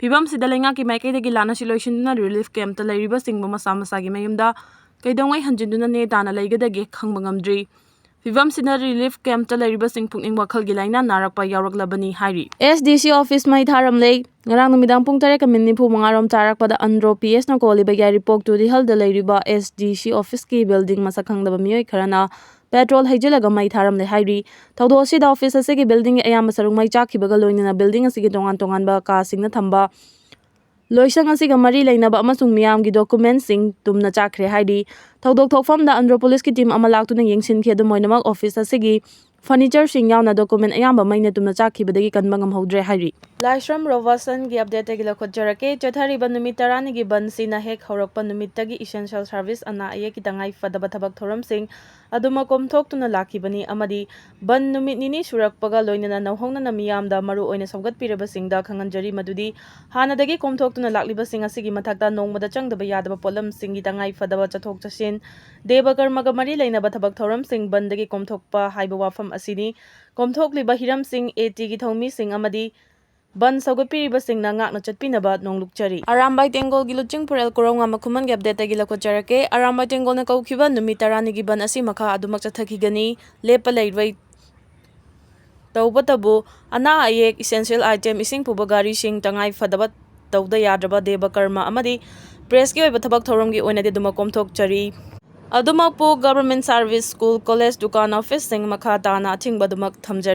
ꯐꯤꯕꯝꯁꯤꯗ ꯂꯩꯉꯥꯛꯀꯤ ꯃꯥꯏꯀꯩꯗꯒꯤ ꯂꯥꯟ ꯑꯁꯤ ꯂꯣꯏꯁꯤꯟꯗꯨꯅ ꯔꯤꯂꯤꯐ ꯀꯦꯝꯞꯇ ꯂꯩꯔꯤꯕꯁꯤꯡꯕꯨ ꯃꯁꯥ ꯃꯁꯥꯒꯤ ꯃꯌꯨꯝꯗ ꯀꯩꯗꯧꯉꯩ ꯍꯟꯖꯤꯟꯗꯨꯅ ꯅꯦ ꯇꯥꯅ ꯂꯩꯒꯗꯒꯦ ꯈꯪꯕ ꯉꯝꯗ꯭ꯔꯤ꯫ ꯐꯤꯕꯝꯁꯤꯅ ꯔꯤꯂꯤꯐ ꯀꯦꯝꯞꯇ ꯂꯩꯔꯤꯕꯁꯤꯡ ꯄꯨꯛꯅꯤꯡ ꯋꯥꯈꯜꯒꯤ ꯂꯥꯏꯅꯥ ꯅꯥꯔꯛꯄ ꯌꯥꯎꯔꯛꯂꯕꯅꯤ ꯍꯥꯏꯔꯤ꯫ ꯑꯦꯁ ꯗꯤ ꯁꯤ ꯑꯣꯐꯤꯁ ꯃꯩ ꯊꯥꯔꯝꯂꯦ꯫ ꯉꯔꯥꯡ ꯅꯨꯃꯤꯗꯥꯡ ꯄꯨꯡ ꯇꯔꯦꯠꯀ ꯃꯤꯅꯤꯠ ꯅꯤꯐꯨ ꯃꯉꯥ ꯔꯣꯝ ꯇꯥꯔꯛꯄꯗ ꯑꯟꯗ꯭ꯔꯣ ꯄꯤ ꯑꯦꯁꯅ ꯀꯣꯜꯂꯤꯕ ꯌꯥꯏꯔꯤꯄꯣꯛ ꯇꯨꯔꯤꯍꯜꯗ ꯂꯩꯔꯤꯕ ꯑꯦꯁ ꯗꯤ ꯁꯤ ꯑꯣꯐꯤꯁꯀꯤ ꯕꯤꯜꯗꯤꯡ ꯃꯁꯛ ꯈꯪꯗꯕ ꯃꯤꯑꯣꯏ ꯈꯔꯅ ꯄꯦꯇ꯭ꯔꯣꯜ ꯍꯩꯖꯤꯜꯂꯒ ꯃꯩ ꯊꯥꯔꯝꯂꯦ ꯍꯥꯏꯔꯤ꯫ ꯊꯧꯗꯣꯛ ꯑꯁꯤꯗ ꯑꯣꯐꯤꯁ ꯑꯁꯤꯒꯤ ꯕꯤꯜꯗꯤꯡꯒꯤ ꯑꯌꯥꯝꯕ ꯁꯔꯨꯛ ꯃꯩ ꯆꯥꯛꯈꯤꯕꯒ ꯂꯣꯏꯅꯅ ꯕꯤꯜꯗꯤꯡ ꯑꯁꯤꯒꯤ ꯇꯣꯉꯥꯟ ꯇꯣꯉꯥꯟꯕ ꯀꯥꯁꯤꯡꯗ ꯊꯝꯕ ꯂꯣꯏꯁꯪ ꯑꯁꯤꯒ ꯃꯔꯤ ꯂꯩꯅꯕ ꯑꯃꯁꯨꯡ ꯃꯤꯌꯥꯝꯒꯤ ꯗꯣꯀꯨꯃꯦꯟꯁꯤꯡ ꯇꯨꯝꯅ ꯆꯥꯛꯈ꯭ꯔꯦ ꯍꯥꯏꯔꯤ꯫ ꯊꯧꯗꯣꯛ ꯊꯣꯛꯐꯝꯗ ꯑꯟꯗ꯭ꯔꯣ ꯄꯨꯂꯤꯁꯀꯤ ꯇꯤꯝ ꯑꯃ ꯂꯥꯛꯇꯨꯅ ꯌꯦꯡꯁꯤꯟꯈꯤ꯫ ꯑꯗꯨꯝ ꯑꯣꯏꯅꯃꯛ, ꯑꯣꯐꯤꯁ ꯑꯁꯤꯒꯤ ꯐꯔꯅꯤꯆꯔꯁꯤꯡ ꯌꯥꯎꯅ ꯗꯣꯀꯨꯃꯦꯟ ꯑꯌꯥꯝꯕ ꯃꯩꯅ ꯇꯨꯝꯅ ꯆꯥꯛꯈꯤꯕꯗꯒꯤ ꯀꯟꯕ ꯉꯝꯍꯧꯗ꯭ꯔꯦ ꯍꯥꯏꯔꯤ꯫ ꯂꯥꯏꯁ꯭ꯔꯝ ꯔꯣꯕꯥꯁꯟꯒꯤ ꯑꯞꯗꯦꯠꯇꯒꯤ ꯂꯧꯈꯠꯆꯔꯛꯀꯦ꯫ ꯆꯠꯊꯔꯤꯕ ꯅꯨꯃꯤꯠ ꯇꯔꯥꯅꯤꯒꯤ ꯕꯟꯁꯤꯅ ꯍꯦꯛ ꯍꯧꯔꯛꯄ ꯅꯨꯃꯤꯠꯇꯒꯤ ꯏꯁꯦꯟꯁꯤꯌꯦꯜ ꯁꯥꯔꯚꯤꯁ, ꯑꯅꯥ ꯑꯌꯦꯛꯀꯤ ꯇꯉꯥꯏ ꯐꯗꯕ ꯊꯕꯛ ꯊꯧꯔꯝꯁꯤꯡ ꯑꯗꯨꯃꯛ ꯀꯣꯝꯊꯣꯛꯇꯨꯅ ꯂꯥꯛꯈꯤꯕꯅꯤ ꯑꯃꯗꯤ ꯕꯟ ꯅꯨꯃꯤꯠ ꯅꯤꯅꯤ ꯁꯨꯔꯛꯄꯒ ꯂꯣꯏꯅꯅ ꯅꯧꯍꯧꯅꯅ ꯃꯤꯌꯥꯝꯗ, ꯃꯔꯨꯑꯣꯏꯅ ꯁꯧꯒꯠꯄꯤꯔꯕꯁꯤꯡꯗ ꯈꯪꯍꯟꯖꯔꯤ ꯃꯗꯨꯗꯤ ꯍꯥꯟꯅꯗꯒꯤ ꯀꯣꯝꯊꯣꯛꯇꯨꯅ ꯂꯥꯛꯂꯤꯕꯁꯤꯡ ꯑꯁꯤꯒꯤ ꯃꯊꯛꯇ ꯅꯣꯡꯃꯗ ꯆꯪꯗꯕ ꯌꯥꯗꯕ ꯄꯣꯠꯂꯝꯁꯤꯡꯒꯤ ꯇꯉꯥꯏ ꯐꯗꯕ ꯆꯠꯊꯣꯛ ꯆꯠꯁꯤꯟ, ꯗꯦꯕ ꯀꯔꯃꯒ ꯃꯔꯤ ꯂꯩꯅꯕ ꯊꯕꯛ ꯊꯧꯔꯝꯁꯤꯡ ꯕꯟꯗꯒꯤ ꯀꯣꯝꯊꯣꯛꯄ ꯍꯥꯏꯕ ꯋꯥꯐꯝ ꯑꯁꯤꯅꯤ꯫ ꯀꯣꯝꯊꯣꯛꯂꯤꯕ ꯍꯤꯔꯝꯁꯤꯡ ꯑꯦ ꯇꯤꯒꯤ ꯊꯧꯃꯤꯁꯤꯡ ꯑꯃꯗꯤ ꯕꯟ ꯁꯧꯒꯠꯄꯤꯔꯤꯕꯁꯤꯡꯅ ꯉꯥꯛꯅ ꯆꯠꯄꯤꯅꯕ ꯅꯣꯡꯂꯨꯛꯆꯔꯤ꯫ ꯑꯔꯥꯝꯕꯥꯏ ꯇꯦꯡꯒꯣꯜꯒꯤ ꯂꯨꯆꯤꯡ ꯄꯨꯔꯦꯜ ꯀꯣꯔꯧꯉꯥ ꯃꯈꯨꯃꯟꯒꯤ ꯑꯞꯗꯦꯠꯇꯒꯤ ꯂꯧꯈꯠꯆꯔꯛꯀꯦ꯫ ꯑꯔꯥꯝꯕꯥꯏ ꯇꯦꯡꯒꯣꯜꯅ ꯀꯧꯈꯤꯕ ꯅꯨꯃꯤꯠ ꯇꯔꯥꯅꯤꯒꯤ ꯕꯟ ꯑꯁꯤ ꯃꯈꯥ ꯑꯗꯨꯃꯛ ꯆꯠꯊꯈꯤꯒꯅꯤ꯫ ꯂꯦꯞꯄ ꯂꯩꯔꯣꯏ꯫ ꯇꯧꯕꯇꯕꯨ ꯑꯅꯥ ꯑꯌꯦꯛ, ꯏꯁꯦꯟꯁꯤꯌꯦꯜ ꯑꯥꯏꯇꯦꯝ, ꯏꯁꯤꯡ ꯄꯨꯕ ꯒꯥꯔꯤꯁꯤꯡ, ꯇꯉꯥꯏ ꯐꯗꯕ ꯇꯧꯗ ꯌꯥꯗ꯭ꯔꯕ ꯗꯦꯕ ꯀꯔꯃ ꯑꯃꯗꯤ ꯄ꯭ꯔꯦꯁꯀꯤ ꯑꯣꯏꯕ ꯊꯕꯛ ꯊꯧꯔꯝꯒꯤ ꯑꯣꯏꯅꯗꯤ ꯑꯗꯨꯃꯛ ꯀꯣꯝꯊꯣꯛꯆꯔꯤ꯫ ꯑꯗꯨꯃꯛꯄꯨ, Government Service School, College, ꯗꯨꯀꯥꯟ, office ꯁꯤꯡ ꯃꯈꯥ ꯇꯥꯅ ꯑꯊꯤꯡꯕ ꯑꯗꯨꯃꯛ ꯊꯝꯖꯔꯤ꯫